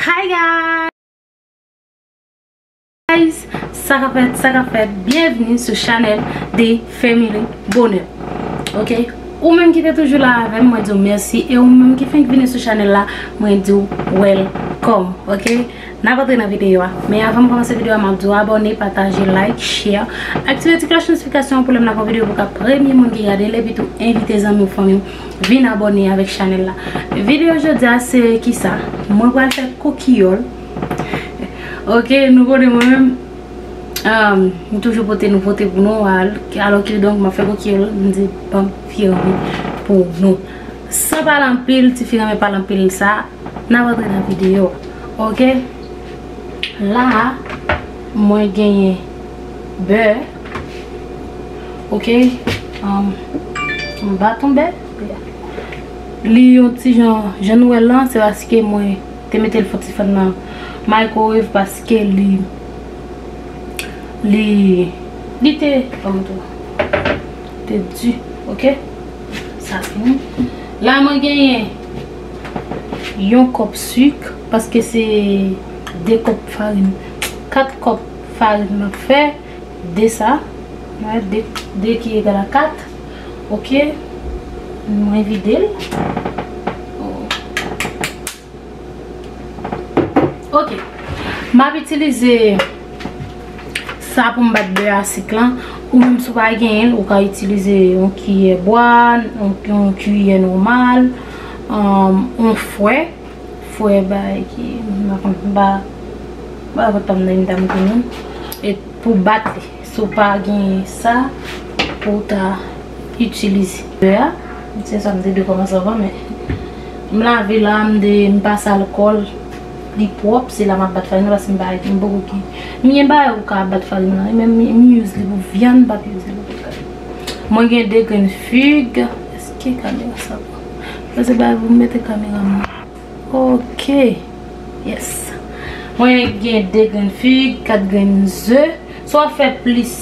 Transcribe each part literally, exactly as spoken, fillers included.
Hi guys! Sa k ap fèt, sa k ap fèt, byenvni sou chanèl The Family Bonheur. Ok? Ou menm ki te toujou la avè m, mwen di w mèsi. E ou menm ki fenk vini sou chanèl la, mwen di w welcome. Ok? N ap antre nan videyo a. Men avan m kòmanse videyo a, m ap di w abòne, pataje, like, share. Aktive ti klòch notifikasyon an pou lè m lage yon videyo pou w ka premye moun ki gade l, epi tou envite zanmi w, fanmi w vin abòne avèk chanèl la. Videyo jodi a se kisa? Mwen pral fè kokiyòl. Ok, nou konnen mwen menm, um, m toujou pote nouvote pou nou, al-, alò ki donk m ap fè kokiyòl, m di ban m fè anvi pou nou. San pale anpil, tifi renmen pale anpil sa, n ap antre nan videyo a. Ok? La a, mwen genyen bè. Ok? Um, yon baton bè. Li yon ti jan, jan nou wè l lan, se paske mwen te mete l fon ti fann nan microwave paske li, li, li te, kòman tou, te di, ok? Sa fini. La mwen genyen yon kòp sik, paske se de kòp farin, kat kòp farin m ap fè, de sa, de, de ki egal a kat, ok, mwen vide l. Ok. M ap itilize sa pou m bat bè a sik lan. Ou menm si w pa genyen l, ou ka itilize yon kiyè bwa, yon, yon kiyè nòmal, um, yon fwè. Fwè bay ki, m pa konn, m pa, m pa konn tanm nan m ta mete menm. E pou bat li. Si w pa gen sa pou w ta itilize. Bè a, se sa m te dwe kòmanse anvan, men m lave la, m de, m pase alkòl, li pwòp, se la m ap bat farin nan, paske m pa, m poko ki, m gen bagay ou ka bat farin nan, e menm m, m use li pou vyann, m p ap use li pou kay. Mwen gen de grenn fig, èske kamera sa bon? Mwen se bagay pou m mete kamera m nan. Ok. Yes. Mwen gen de grenn fig, kat grenn ze. Si w ap fè plis,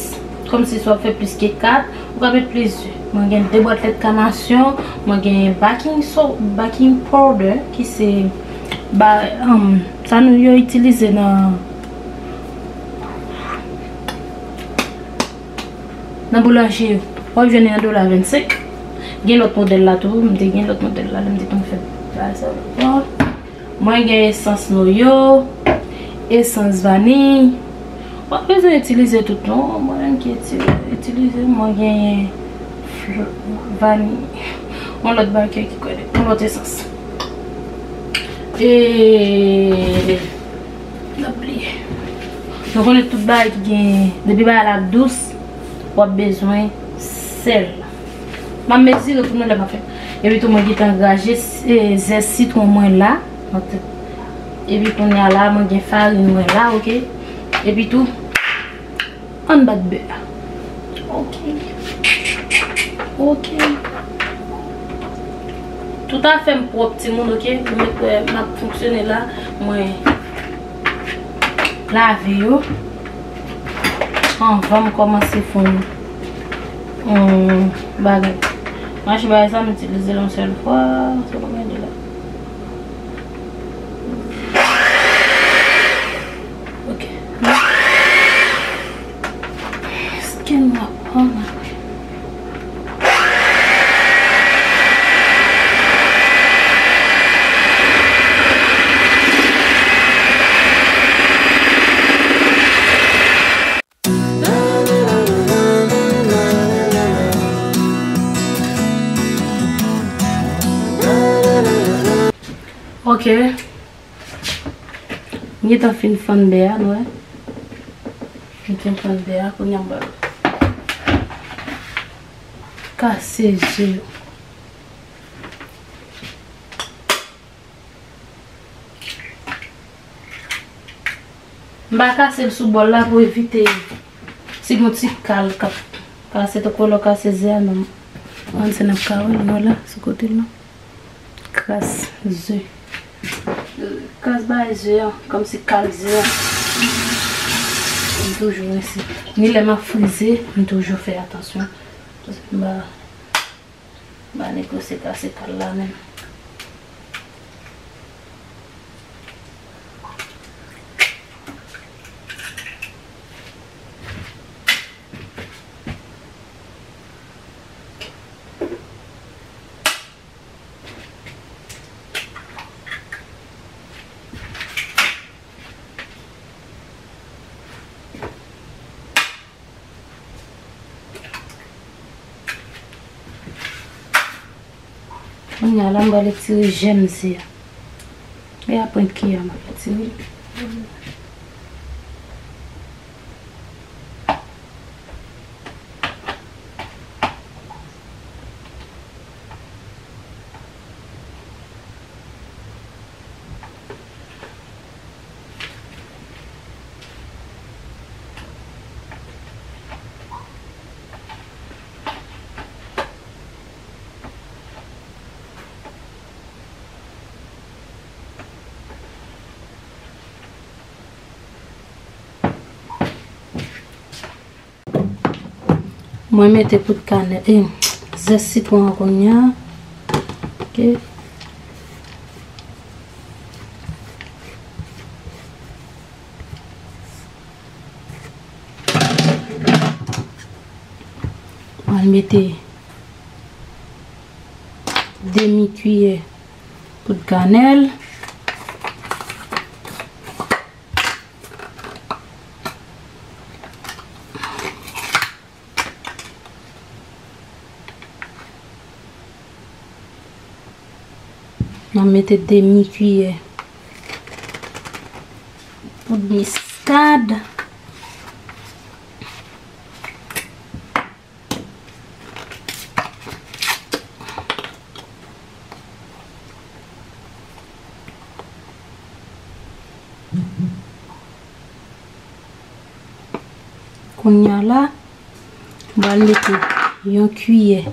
kòmsi si w ap fè plis ke kat, ou ka met plis ze. Mwen gen de bwat lèt kanasyon, mwen gen baking so-, baking powder, ki se ba-, um, sa nou yo itilize nan nan boulanje yo. W ap jwenn li nan dola vennsenk. Gen lòt modèl la tou. M te gen lòt modèl la, lè m te konn fè bagay sa yo. Mwen gen esans noyo, esans vaniy. W ap bezwen itilize tout non. Mwen menm ki iti-, itilize, mwen gen fl-, vaniy. Yon lòt bagay ki konnen, yon lòt esans. E N ap bliye. Nou konnen tout bagay ki gen, depi bagay la ap dous, w ap bezwen sèl. M ap mezire pou nou lè m ap fè. Epi tou mwen gentan graje, e, zès sitwon mwen la. Epi kounye a la, mwen gen farin mwen la, ok. Epi tou, ann bat bè a. Ok. Ok. Tout afè m pwòp, timoun, ok? Nou mèt wè m ap fonksyone la. Mwen lave yo anvan m kòmanse fè yon, yon bagay. Mache bagay sa, m itilize l yon sèl fwa. Se konbyen de la? Ok. Skin mwen ap pran mwen. Ok. M gentan fin fann bè a, nou wè. M fin fann bè a, kounye a m pral kase ze yo. M pa kase l sou bòl la pou evite si gon ti kal k ap kase tankou lè w kase ze a, non. Ann se n ap ka wè l, nou wè la, sou kote l la. Kras ze. Kras bay ze an, kòmsi kal ze an. M toujou rense. Ni lè m ap frize, m toujou fè atansyon. Paske m pa, m pa negosye kase kal la menm. Kounye a la, m pral etire jèm ze a. E a pwent kiyè m ap etire. Mwen mete poud kanèl, e, zès sitwon an kounye a. Ok. Mwen mete demi kiyè poud kanèl. Mwen mete demi kiyè poud miskad. Kounye a la, m pral mete yon kiyè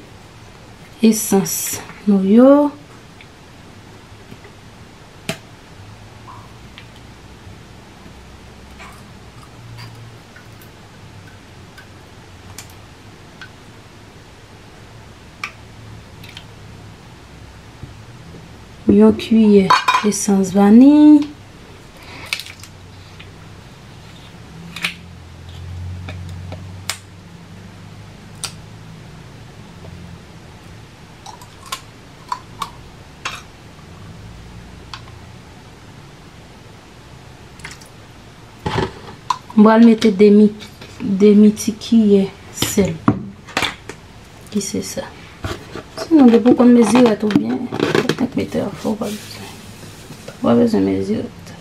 esans nou yo. Yon kiyè esans vaniy. M pral mete demi, demi ti kiyè sèl. Ki se sa. Sinon, depi w konn mezirèt ou byen, ou tank mete afè w, ou pa bezwen. Ou pa bezwen mezirèt.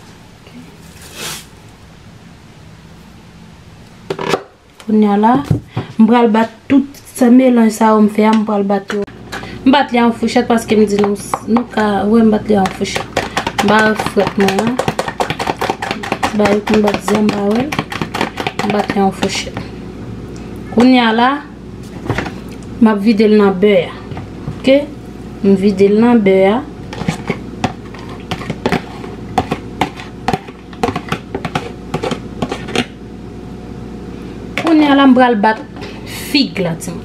Ok. Kounye a la, m pral bat tout sa melanj sa yo m fè a, m pral bat yo. M bat li a yon fouchèt paske m di nou, nou ka wè m bat li a yon fouchèt. M ba frèt mwen an. M ba yo pou m bat zè m pa wè l. M bat li a yon fouchèt. Kounye a la, m ap vide l nan bè a. Ok? M vide l nan bè a. Kounye a la, m pral bat fig la, timoun.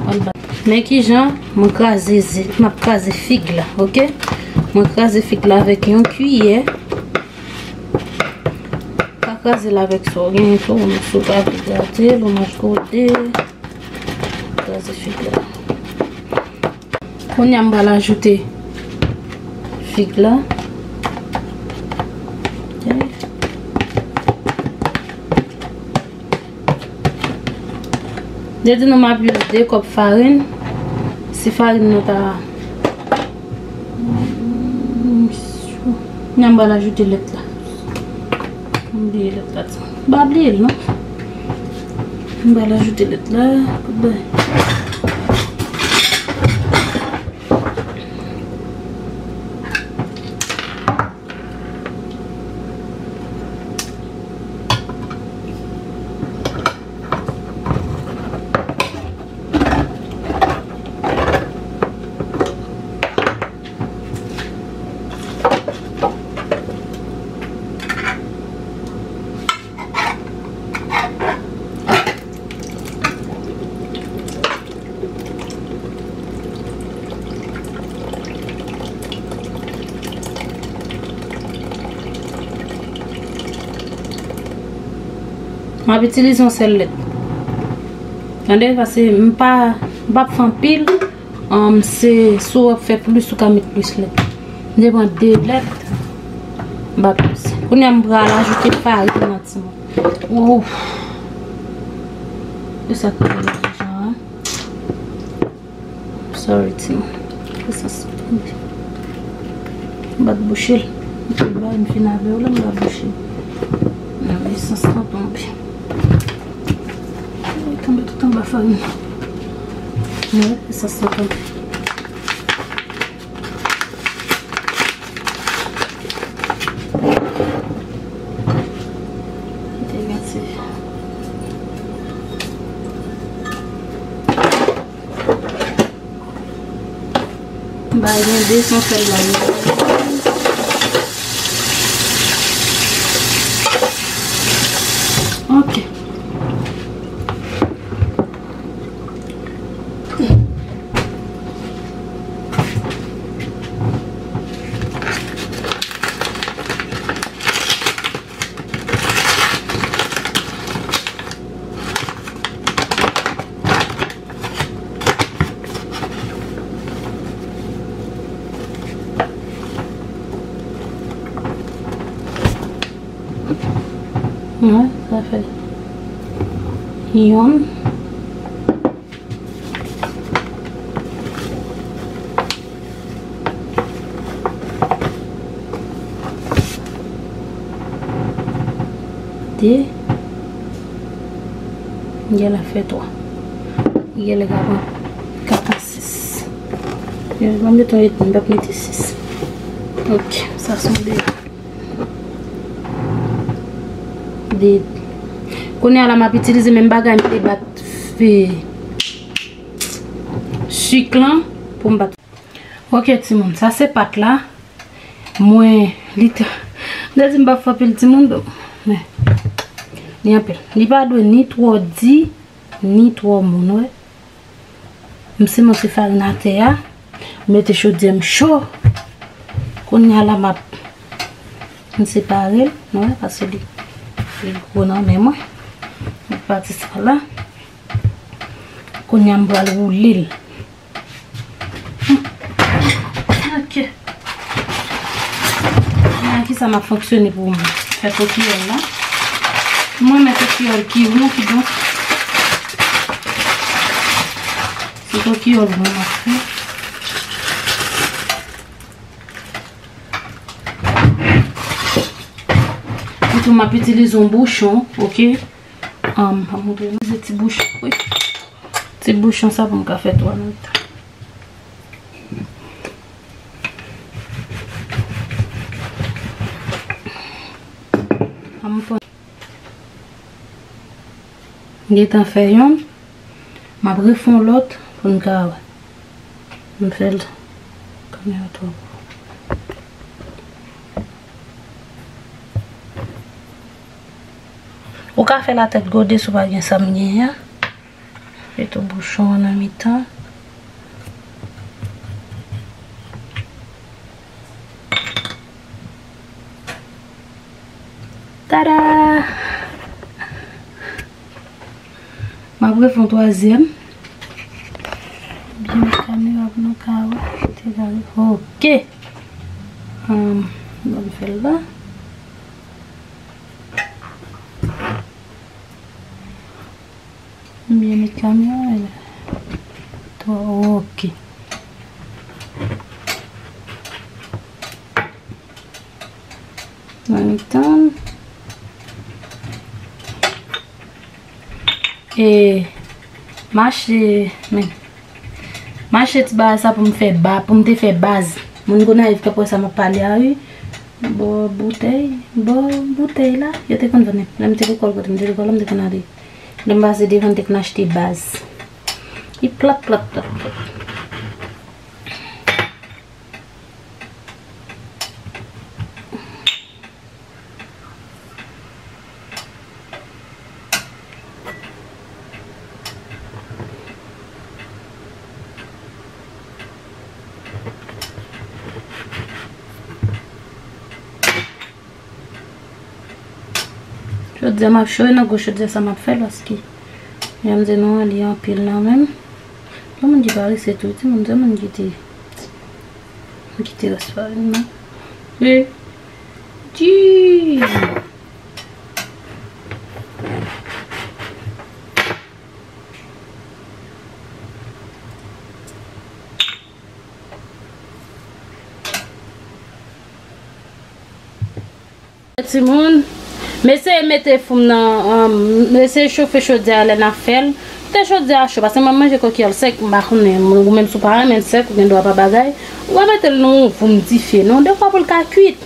Pral bat. Men kijan mwen kraze ze, m ap kraze fig la, ok? Mwen kraze fig la avèk yon kiyè. Pa kraze l avèk sa w genyen tou, si w pa vle grate l, ou manje kote. Kraze fig la. Kounye a m pral ajoute fig la. Ok. Depi nou m ap use de kòp farin, si farin nan ta, kounye a m pral ajoute lèt la. M bliye lèt la. M pa bliye l non. M pral ajoute lèt la. Kout bay. M ap itilize yon sèl lèt. Tande, paske m pa, m p ap fè anpil. Um, se, si w ap fè plis, ou ka met plis lèt. M te pran de lèt, m pa plis. Kounye a, m pral ajoute farin nan, timoun. Ouf. Se sa k tou jan an. Sorry, timoun. Se sa. M bat bouche l. M fin ba, m fin avè w la, m bat bouche l. Nan esans lan tonbe. Tonbe tout anba farin nan. Nan esans lan tonbe. Te gate. M pa gen de san fè l la. Ok. Wi, sa fè yonn. De. Genlè fè twa. Genlè ka pran kat a sis. Yo, ban m mete yon etmi, m p ap mete sis. Ok, sa se yon de. De. Kounye a la, m ap itilize menm bagay m te bat fè sik lan pou m bat. Ok, timoun, sa se pat la. Mwen, li t-, m te di m p ap fè anpil timoun, men li anpil. Li pa dwe ni twò di, ni twò mou, w wè. M simonte farin atè a, m mete chodyè m cho. Kounye a la, m ap, m separe l, w wè, paske li, li gwo nan men mwen. M pati sa la. Kounye a, m pral woule l. Ok. Kounye a, kisa m ap fonksyone pou m fè tokiyòl la? Mwen renmen tokiyòl ki won, kidonk, se tokiyòl won m ap fè. Epi tou, m ap itilize yon bouchon, ok? Ann, m ap montre nou se ti bouchon, wi. Ti bouchon sa pou m ka fè twa nan tan. Ann, m pran. M gentan fè yonn, m ap refè yon lòt pou n ka wè. M fè l. Kamera twò gwo. Ou ka fè l a tèt gode si w pa gen sa m genyen an. Mete bouchon an nan mitan. Tada! M ap refè yon twazyèm. Byen met kamera pou nou ka wè. Te gade. Ok. Ahn, ban m fè l la. Byen met kamera la. Twò, ok. Ann tann. E, mache, men. Mache ti bagay sa pou m fè ba, pou m te fè baz. Moun Gonayiv k ap wè sa m ap pale a, wi. Bò boutèy, bò boutèy la. Yo te konn vann, lè m te lekòl, kote m te lekòl la, m te konn ale. Lè m pase devan, m te konn achte baz. Li plat, plat, plat, plat. Jodi a m ap cho nan gwo chodyè sa m ap fè l paske jan m di nou an, li anpil nan men m. Gen moun ki parese tou, timoun, gen moun ki te, ki te rès farin nan. E, di. Timoun, m eseye mete fou m nan, um, m eseye chofe chodyè a lè n ap fè l. Kite chodyè a cho, paske m ap manje kokiyòl sèk, m pa konnen, ou menm si w pa renmen l sèk, ou gen dwa pa bagay, ou ka mete l nan yon voum dife, non, defwa pou l ka kuit.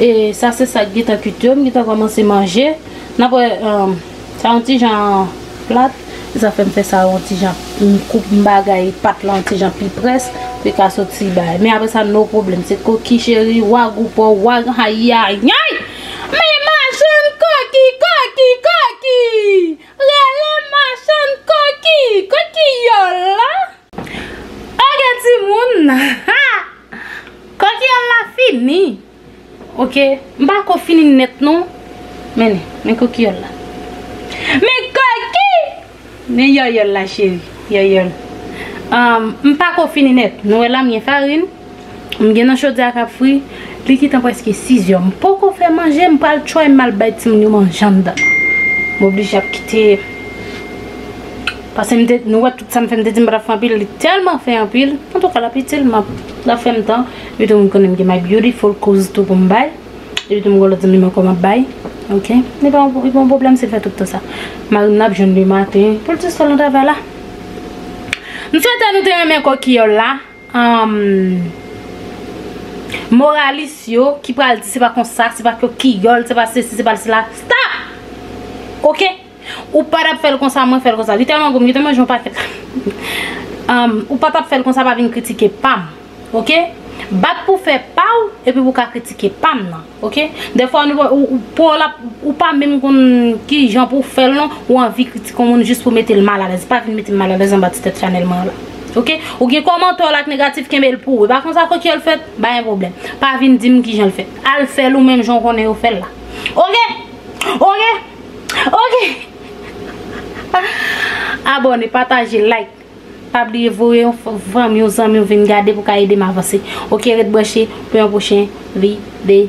E sa se sa k gentan kuit yo, m gentan kòmanse manje. N ap wè, um, sa yon ti jan plat. Se sa fè m fè sa yon ti jan, m koup m bagay pat la yon ti jan pi près, pou li ka soti bay. Men apre sa, no problem. Se koki cheri, wa gou pò, wa, ayayay! Men machann koki, koki, koki! Rele machann koki, kokiyòl la! Ok, timoun! Kokiyòl la fini! Ok, m pa ko fini nèt non. Men, men kokiyòl la. Men koki! Men yòyòl la, cheri. Yòyòl. Um, m pa ko fini nèt. Nou wè la, m gen farin. M gen nan chodyè a k ap fri. Li gentan prèske sis zè. M poko fè manje. M pral tchway, m al bay timoun yo manje anndan. M oblije ap kite. Paske m te, nou wè tout sa m fè, m te di m pa t ap fè anpil. Li tèlman fè anpil. Antouka, l ap itil, m ap, l ap fè m tan. Epi tou, moun konnen m gen my beautiful cause tou pou m bay. Epi tou, m gen lòt zanmi m ankò m ap bay. Ok? Li pa yon, li pa yon pwoblèm si l fè tout tan sa. Mari m nan ap jwenn li maten pou l ti sòl nan travay la. M swete nou te renmen kokiyòl la. Anm, moralis yo ki pral di se pa konsa, se pa kokiyòl, se pa sesi, se pa sela. Stop! Ok? Ou pa t ap fè l konsa, mwen fè l konsa. Li tèlman gou, m gentan manje yon pakèt la. Anm, ou pa t ap fè l konsa, pa vin kritike pa m. Ok? Bat pou fè pa w, epi pou ka kritike pa m nan. Ok? Dèfwa, nou, ou, ou, pou w la, ou pa menm konn ki jan pou w fè l, non. Ou anvi kritike yon moun jis pou mete l malalèz. Pa vin mete m malalèz anba ti tèt chanèl mwen an la. Ok? Ou gen kòmantè w la k negatif, kenbe l pou ou. E pa konsa kokiyòl fèt, pa gen pwoblèm. Pa vin di m ki jan l fèt. Al fè l ou menm jan w konnen yo fè l la. Ok? Ok? Ok? Abòne, pataje, like. Pa bliye voye yon f-, fanmi, yon zanmi w vin gade pou ka ede m avanse. Ok, ret branche pou yon pwochen videyo.